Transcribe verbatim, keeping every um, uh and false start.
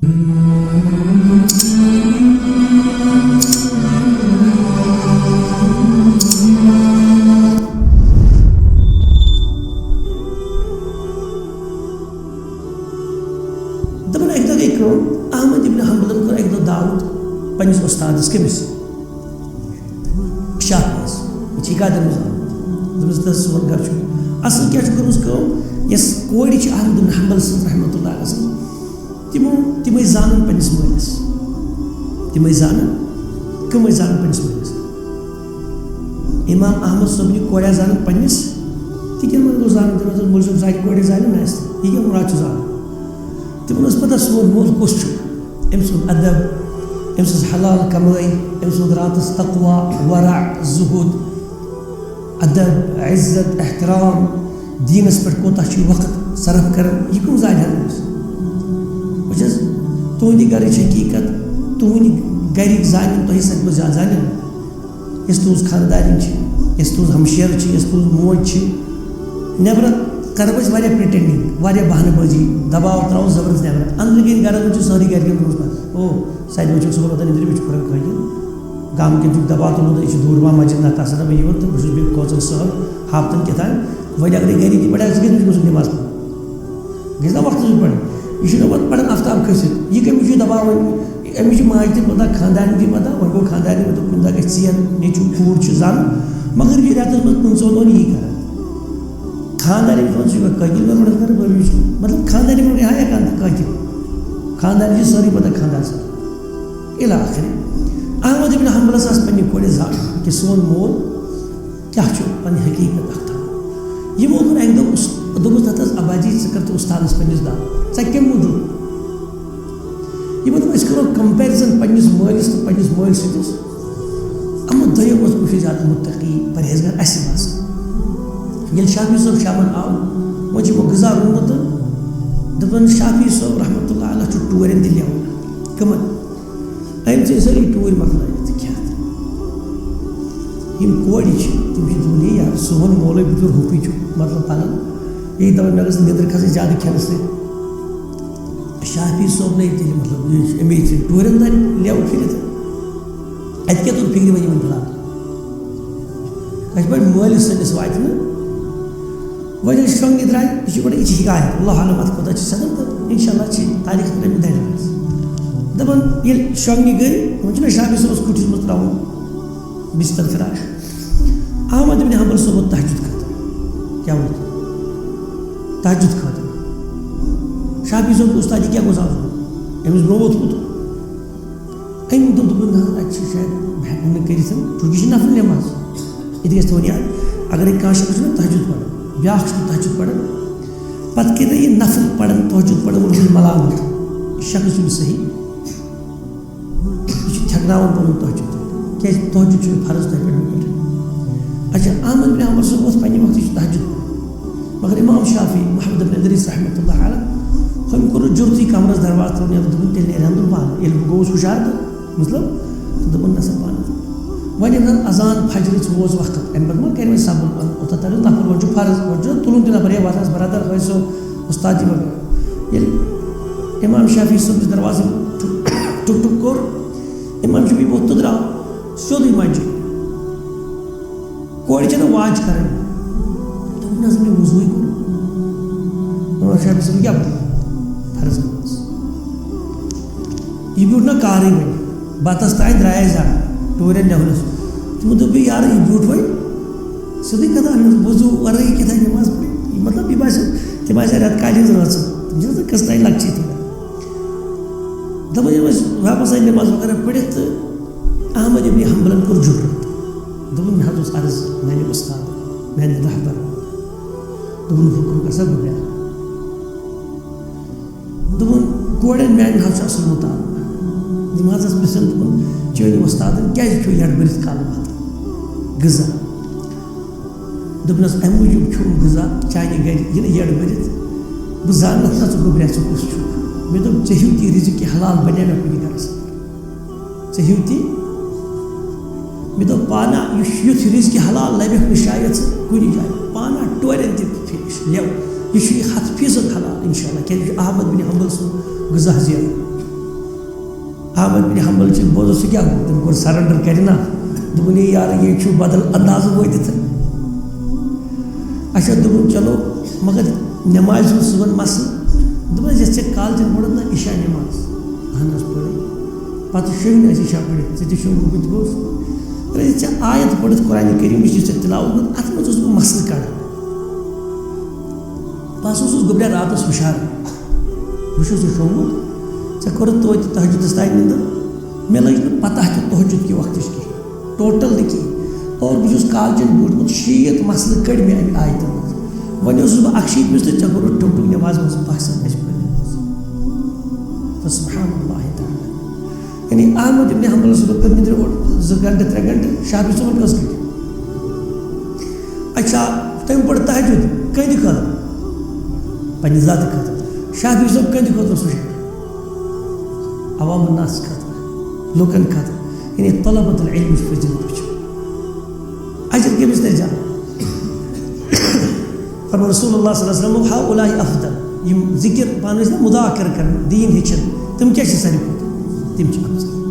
دَپان اَکہِ دۄہ گٔے کٲم، احمد ابن حنبلن کوٚر اَکہِ دۄہ دعوت پنٛنِس وۄستادَس، کٔمِس؟ شافعیَس۔ یہِ چھِ کَتھ دِژمٕژ؟ دوٚپمَس، "تہٕ سون گَرٕ چھُ۔" اَصٕل کیٛاہ چھُ کٔرمٕژ کٲم؟ یۄس کورِ چھِ احمد ابن حنبل سٕنٛز رحمتہ اللہ علیہ سٕنٛز، تِمو، تِم ٲسۍ زانان پنٛنِس مٲلِس۔ تِم ٲسۍ زانان، کٕم ٲسۍ زانان پنٛنِس مٲلِس؟ امام احمد صٲبنہِ کورِ آسہٕ زانان پنٛنِس، تہِ کیٛاہ مطلب گوٚو زانان؟ تِم ٲسۍ مٲلۍ صٲب زانہِ کورِ زانہِ نہٕ اَسہِ، یہِ کیٛاہ مُراد چھُ زانان؟ تِمن ٲس پتہ سون مول کُس چھُ، أمۍ سُنٛد ادب، أمۍ سٕنٛز حلال کمٲے، أمۍ سُنٛد راتس تقوی، ورع، زہد، ادب، عزت، احترام، دیٖنس پٮ۪ٹھ کوٗتاہ چھُ یہِ وقت صرف کران، یہِ کٕم زانہِ ہن أمِس؟ وٕچھ حظ، تُہنٛدِ گرٕچ حقیٖقت، تُہنٛدِ گرِکۍ زانن تۄہہِ سۭتۍ منٛز زیادٕ زانن۔ یۄس تُہٕنٛز خانٛدارِنۍ چھِ، یۄس تُہٕنٛز ہمشیرٕ چھِ، یۄس تُہٕنٛز موج چھِ، نٮ۪برٕ کرو أسۍ واریاہ پرٛٹینڈِنٛگ، واریاہ بہانہٕ بٲزی، دباو ترٛاوو زبردست نٮ۪برٕ۔ أنٛدرٕ کِنۍ گرس منٛز چھِ سٲرٕے گرِکٮ۪ن تھوٚومُت پتہ، او، ساعدِ بٲے چھُکھ صُبحن وۄتھان نِندرِ، مےٚ چھُ خۄداے خٲطرٕ۔ گامہٕ کٮ۪ن چھُکھ دباو تُلمُت، یہِ چھُ دوٗر پہم مسجد، نہ تَس رَٹہٕ بہٕ یور تہٕ بہٕ چھُس بیٚیہِ کھوژان سہل ہفتن کیٛاہ تام۔ وۄنۍ اگرے گرِکۍ تہِ پَرن، ژٕ کیٛازِ نہٕ چھُکھ نٮ۪ماز پَران؟ گٔژھ نا وقتس پٮ۪ٹھ پَرٕنۍ۔ یہِ چھُنہٕ وۄنۍ پَران آفتاب کھٔسِتھ۔ یہِ کٔمِس چھُ دَپان وۄنۍ؟ أمِس چھِ ماجہِ تہِ پَتہ، خانٛدارنہِ تہِ پَتہ، وۄنۍ گوٚو خانٛدارنہِ، مےٚ دوٚپ، کُنہِ دۄہ گژھِ ژیر، نیٚچوٗ کوٗر چھِ زَن، مگر یہِ رٮ۪تَس منٛز پٕنٛژٕہَن دۄہَن یی کَران۔ خانٛدارنہِ چھِ دَپان، "ژٕ چھُکھ قٲتِل مےٚ روٚٹُکھ نہٕ، بہٕ چھُس۔" مطلب، خانٛدارنہِ ووٚن، "یہِ ہا ہٮ۪کان تہٕ قٲتِل۔" خانٛدارنہِ چھِ سٲرٕے پَتہ خانٛدار سۭتۍ۔ اِلی آخری۔ احمد ابن حنبلَس آسہٕ پنٛنہِ کورِ زانان کہِ سون مول کیٛاہ چھُ پنٕنۍ حقیٖقت اکھ تھاوان۔ یِمو کوٚر اَکہِ دۄہ اُس-، دوٚپُس، "نَتہٕ حظ ابا جی، ژٕ کر تہٕ اُستادَس پنٛنِس دعوت۔ ژےٚ کَمہِ موٗجوٗب؟" یِمو دوٚپ، "أسۍ کرو comparison پنٛنِس مٲلِس تہٕ پنٛنِس مٲلۍ سٕنٛدِس۔" یِمو دۄیو منٛز کُس چھُ زیادٕ مُتقی، پرہیزگار اَسہِ باسان؟ ییٚلہِ شافعی صٲب شامَن آو، وۄنۍ چھُ یِمو غذا روٚنمُت تہٕ دوٚپُن، "شافعی صٲب رحمتہ اللہ علیہ چھُ ٹورٮ۪ن تہِ لٮ۪وان۔" کٕمَن؟ أمۍ ژےٚ سٲری ٹوٗرۍ مۄکلٲیِتھ کھٮ۪تھ۔ یِم کورِ چھِ، تِم چھِ دَپان، "ہے یار، سون مولوی بُزرگ ہُپُے چھُ، مطلب، پَلان۔ یہِ دَپان، مےٚ گٔژھ نٮ۪نٛدٕر کھسٕنۍ زیادٕ کھٮ۪نہٕ سۭتۍ۔" شافعی صٲب نے تیٚلہِ، مطلب، یہِ چھُ اَمے چھِ ٹوٗرٮ۪ن تام لٮ۪و پھِرِتھ۔ اَتہِ کیٛاہ توٚر فِکرِ وۄنۍ یِمَن فِلحال؟ کَتہِ پٮ۪ٹھ مٲلِس سٲنِس واتہِ نہٕ؟ وۄنۍ ییٚلہِ شۄنٛگنہِ درٛاے، یہِ چھِ گۄڈٕ، یہِ چھِ حکایت، اللہ عالم اَتھ کوٗتاہ چھِ صدر تہٕ اِنشاء اللہ چھِ تاریٖخ تَمہِ دۄہ دَرِ۔ دَپان، ییٚلہِ شۄنٛگنہِ گٔے، وۄنۍ چھُنہ شافعی صٲبَس کُٹھِس منٛز ترٛاوُن بِستَر فِراش۔ احمد ابن حنبل صٲب ووت تہجد خٲطرٕ۔ کیٛاہ ووت؟ تہجد خٲطرٕ۔ شافعی صٲب گوٚو اُستاد، یہِ کیٛاہ گوٚژھ آسُن؟ أمِس برونٛہہ ووتمُت۔ أمۍ دوٚپ، دوٚپُن، "نہ حظ، اَتہِ چھِ شاید بہٕ ہٮ۪کہٕ نہٕ کٔرِتھ، چوٗنٛکہِ یہِ چھِ نفل نٮ۪ماز۔ ییٚتہِ گژھِ تھاوُن یاد، اَگرَے کانٛہہ شخص چھُنہ تہجد پَران، بیٛاکھ چھُنہٕ تہجد پَران، پَتہٕ کَرِ نہ یہِ نفل پَران، تہجد پَران، وۄنۍ چھُ ملامت، یہِ شخص چھُنہٕ صحیح، یہِ چھُ تھٮ۪کناوان پَنُن تہجد، کیٛازِ تہجد چھُنہٕ فرض تۄہہِ پٮ۪ٹھ مےٚ پٮ۪ٹھ۔" اچھا، احمد بن حنبل صٲب اوس پنٛنہِ وقتہٕ چھُ تہجد پَران۔ مگر امام شافعی، محمد بن ادریس رحمتہ اللہ علیہ، ہُمۍ کوٚر نہٕ جُرتھٕے کمرس دروازٕ ترٛاوُن، ییٚلہِ دوٚپُن، "تیٚلہِ نیرِ ہن تِم پانہٕ۔" ییٚلہِ بہٕ گوٚوُس ہُشار تہٕ، مطلب، تہٕ دوٚپُن، "نسا پانہٕ۔" وۄنۍ ییٚلہِ زن اذان فجرٕچ ووت وقت، امہِ پتہٕ ما کرِ وۄنۍ صبر، اوٚتتھ ترِ نفر، وۄنۍ چھُ فرض، وۄنۍ چھُ تُلُن تہِ نفر، ہے وۄتھ حظ برادر، وۄنۍ سُہ استاد جی وغیرہ۔ ییٚلہِ امام شافعی صٲبنِس دروازس ٹُک ٹُک کوٚر، امام شافعی ووٚتھ تہٕ درٛاو سیوٚدُے مسجد۔ کورِ چھَنہٕ واچ کَرٕنۍ۔ دوٚپُن، "نہ حظ، مےٚ وضوٗے کوٚر۔" دوٚپُن، "اچھا، أمِس کیٛاہ پَرُن؟ فرض نماز۔" یہِ بیوٗٹھ نہ کارٕے وۄنۍ۔ بَتَس تام درٛایَس زَن، ٹوٗرٮ۪ن نٮ۪برَس۔ تِمو دوٚپ، "یارٕ، یہِ بیوٗٹھ وۄنۍ سیوٚدُے کَتھا، أمِس وضوٗ وَرٲے کیٛاہ تام نماز پَرٕنۍ؟" مطلب، یہِ باسیٚو، تِم آسہِ رٮ۪تہٕ کالہِ ہٕنٛز رٲژٕ۔ تِم چھِ آسان قٕسطے لۄکچی تھوڑا۔ دَپان، ییٚلہِ وۄنۍ واپَس آیہِ نماز وغیرہ پٔرِتھ تہٕ احمد ابن حنبلن کوٚر جرأت۔ دوٚپُن، "مےٚ حظ اوس عرض میانہِ استاد، میانہِ رہبر۔" دوٚپُن، "حُکُم کر سا، بہٕ بیٚہمہٕ۔" دوٚپُن، "کورٮ۪ن میانٮ۪ن حظ چھُ اصل مُطالعہٕ۔ یِم حظ ٲسۍ پرژھان، دوٚپُن، چٲنۍ وۄستادن کیازِ کھیوٚو یڈٕ بٔرِتھ کالہٕ بتہٕ غذا؟" دوٚپنَس، "اَمہِ موٗجوٗب کھیوٚم غذا چانہِ گرِ یِنہٕ یڈٕ بٔرِتھ۔ بہٕ زانَتھ نہ ژٕ گوٚبریا، ژٕ کُس چھُکھ۔ مےٚ دوٚپ، ژےٚ ہیوٗ تہِ رِزِق کہِ حلال بنیٛا مےٚ کُنہِ گرس منٛز۔ ژےٚ ہیوٗ تہِ۔" مےٚ دوٚپ، "پانا، یُس یُتھ رِزِق حلال لَبٮ۪کھ نہٕ شاید ژٕ کُنہِ جایہِ۔ پانا ٹورٮ۪ن تہِ فِنِش، لٮ۪و۔ یہِ چھُ یہِ ہَتھ فیٖصد حلال، اِنشاء اللہ، کیٛازِ یہِ چھُ احمد بن حنبل سُنٛد غذا زینُن۔" احمد بن حنبل چھِ بوزُن، سُہ کیٛاہ گوٚو؟ تٔمۍ کوٚر surrender، کَرِ نہ۔ دوٚپُن، "ہے یارٕ، یہِ چھُ بدل اندازٕ وٲتِتھ۔" اچھا، دوٚپُن، "چلو، مگر نٮ۪مازِ ہُنٛد صُبحن مسلہٕ؟" دوٚپُن، "یَتھ ژےٚ کالچَن پٔرٕتھ نہ عشاء نٮ۪ماز، اہن حظ پٔرٕے، پَتہٕ شوٚنٛگ نہٕ اَسہِ عشاء پٔرِتھ، ژٕ تہِ شوٚنٛگُکھ، بہٕ تہِ گوٚوُس۔ ییٚلہِ ژےٚ آیت پٔرِتھ قرآنِ کریٖمٕچ، یُس ژےٚ تِلاوت کوٚر، اَتھ منٛز اوسُس بہٕ مسلہٕ کَڑان۔ بہٕ ہسا اوسُس گۄڈٕ راتَس ہُشار، بہٕ چھُس یہِ شوٚنٛگمُت، ژےٚ کوٚرُتھ توتہِ تہجدَس تانۍ نِندٕر، مےٚ لٔج نہٕ پتہ تہِ تہجد کہِ وقتٕچ کِہیٖنۍ، ٹوٹل نہٕ کِہیٖنۍ۔ اور بہٕ چھُس کالچَن بوٗٹمُت، شیٖتھ مسلہٕ کٔڑۍ مےٚ اَمہِ آیتہٕ منٛز۔ وۄنۍ اوسُس بہٕ اَکھ شیٖتمِس تہٕ ژےٚ کوٚرُتھ ٹھوٚپُک نٮ۪ماز منٛز پَسنٛد اَسہِ پٔرمٕژ۔" تہٕ سبحان اللہ تعالیٰ۔ یعنی احمد ابن حنبلس کوٚر نِندرِ اوٚڑ زٕ گھنٹہٕ، ترٛےٚ گھنٹہٕ، شافعی صٲبن کٔژ گھنٹہٕ؟ اچھا، تٔمۍ پوٚر تہجد کٕہٕنٛدِ خٲطرٕ؟ پننہِ ذاتہٕ خٲطرٕ۔ شافعی صٲب کٕہٕنٛدِ خٲطرٕ اوس وٕچھان؟ عوام الناس خٲطرٕ، لوٗکن خٲطرٕ۔ یعنی طلبۃ العلم چھِ فضیلت وٕچھان۔ اجر کٔمِس تہِ جان۔ فرموو رسول اللہ صلی اللہ علیہ وسلم، "ہؤلاء افضل"، یِم ذکر پانہٕ ٲسۍ نہ مذاکر کران، دین ہیٚچھان، تِم کیٛاہ چھِ ساروی کھۄتہٕ؟ تِم چھِ افضل۔